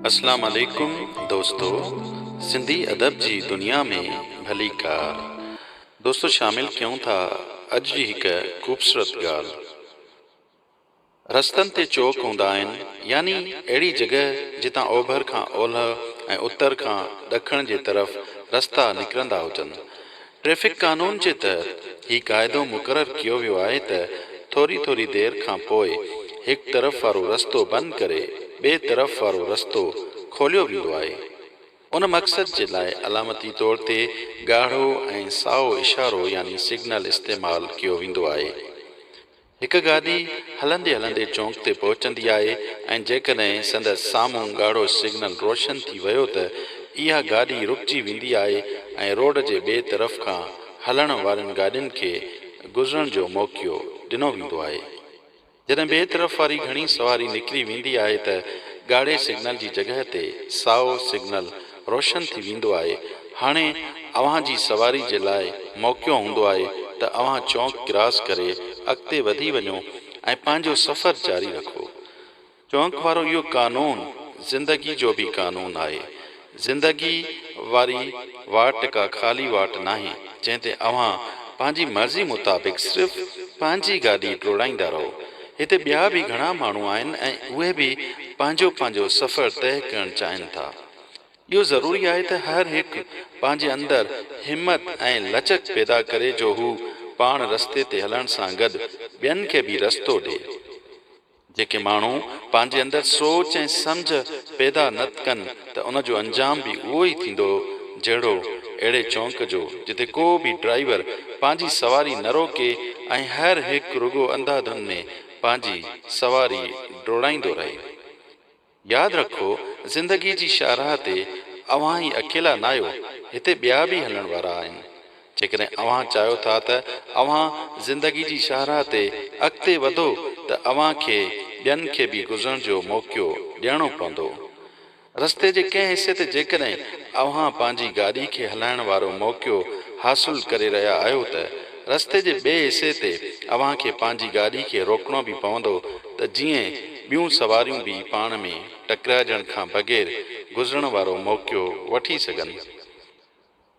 اسلام عليڪم دوستو سنڌي ادب جي دنيا ۾ ڀليڪار دوستو شامل ڪيون ٿا اڄ جي هڪ خوبصورت ڳالهه. رستن تي چوڪ هوندا آهن يعني اهڙي جڳهه جتان اوڀر کان اولهه ۽ اتر کان ڏکڻ جي طرف رستا نڪرندا هجن. ٽريفڪ قانون جي تحت هي قاعدو مقرر ڪيو ويو آهي ته ٿوري ٿوري دير کان پوء هڪ طرف وارو رستو بند ڪري ٻئي طرف وارو رستو کوليو ويندو آهي. ان مقصد جي لاء علامتي طور تي ڳاڙهو ۽ سائو اشارو يعني سگنل استعمال ڪيو ويندو آهي. هڪ گاڏي هلندي هلندي چونڪ تي پهچندي آهي ۽ جيڪڏهن سندس سامهون ڳاڙهو سگنل روشن ٿي ويو ته اها گاڏي رڪجي ويندي آهي ۽ روڊ جي ٻئي طرف کان هلڻ وارين گاڏين کي گذرڻ جو موقعو ڏنو ويندو آهي. جڏهن ٻئي طرف واري گهڻي سواري نڪري ويندي آهي ته ڳاڙهي سگنل جي جڳهه تي سائو سگنل روشن ٿي ويندو آهي. هاڻي اوهان جي سواري جي لاء موقعو هوندو آهي ته اوهان چونڪ ڪراس ڪري اڳتي وڌي وڃو ۽ پنهنجو سفر جاري رکو. چونڪ وارو اهو قانون زندگي جو به قانون آهي. زندگي واري واٽ ڪا خالي واٽ ناهي جنهن تي اوهان پنهنجي مرضي مطابق صرف پنهنجي گاڏي ڊوڙائيندا رهو. هتي ٻيا به گهڻا ماڻهو آهن ۽ اهي به پنهنجو پنهنجو سفر طئه ڪرڻ چاهين ٿا. اهو ضروري آهي ته هر هڪ پنهنجي اندر همت ۽ لچڪ پيدا ڪري جو هو پاڻ رستي تي هلڻ سان گڏ ٻين کي به رستو ڏئي. جيڪي ماڻهو پنهنجي اندر سوچ ۽ سمجهه پيدا نه ڪن ته ان جو انجام به اهو ئي ٿيندو جهڙو اهڙي چونڪ جو جتي ڪو به ڊرائيور پنهنجي سواري نه روڪي ۽ هر هڪ رڳو انڌاڌن ۾ پنهنجي سواري ڊوڙائيندو رهي. ياد رکو زندگي جي شاهراهه تي اوهان ئي اڪيلا ناهيو هتي ٻيا به هلڻ وارا آهن. جيڪڏهن اوهان چاهيو ٿا ته اوهان زندگي جي شاهراهه تي اڳتي وڌو ته اوهان کي ٻين کي به گذرڻ جو موقعو ڏيڻو پوندو. رستي جي ڪنهن حصي تي جيڪڏهن اوهان پنهنجي گاڏي کي هلائڻ وارو موقعو حاصل ڪري رهيا آهيو ته رستي جي ٻئي حصي تي اوهان کي پنهنجي گاڏي کي روڪڻو به پوندو ته جيئن ٻيون سواريون به پاڻ ۾ ٽڪرائجڻ کان بغير گذرڻ وارو موقعو وٺي سگهن.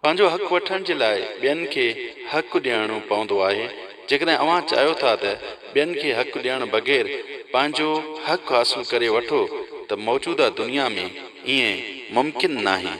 پنهنجو حق وٺڻ جي لاء ٻين کي حق ڏيڻو پوندو آهي. جيڪڏهن اوهان چاهيو ٿا ته ٻين کي حق ڏيڻ بغير پنهنجو حق حاصل ڪري وٺو ته موجوده دنيا ۾ ائين ممڪن ناهي.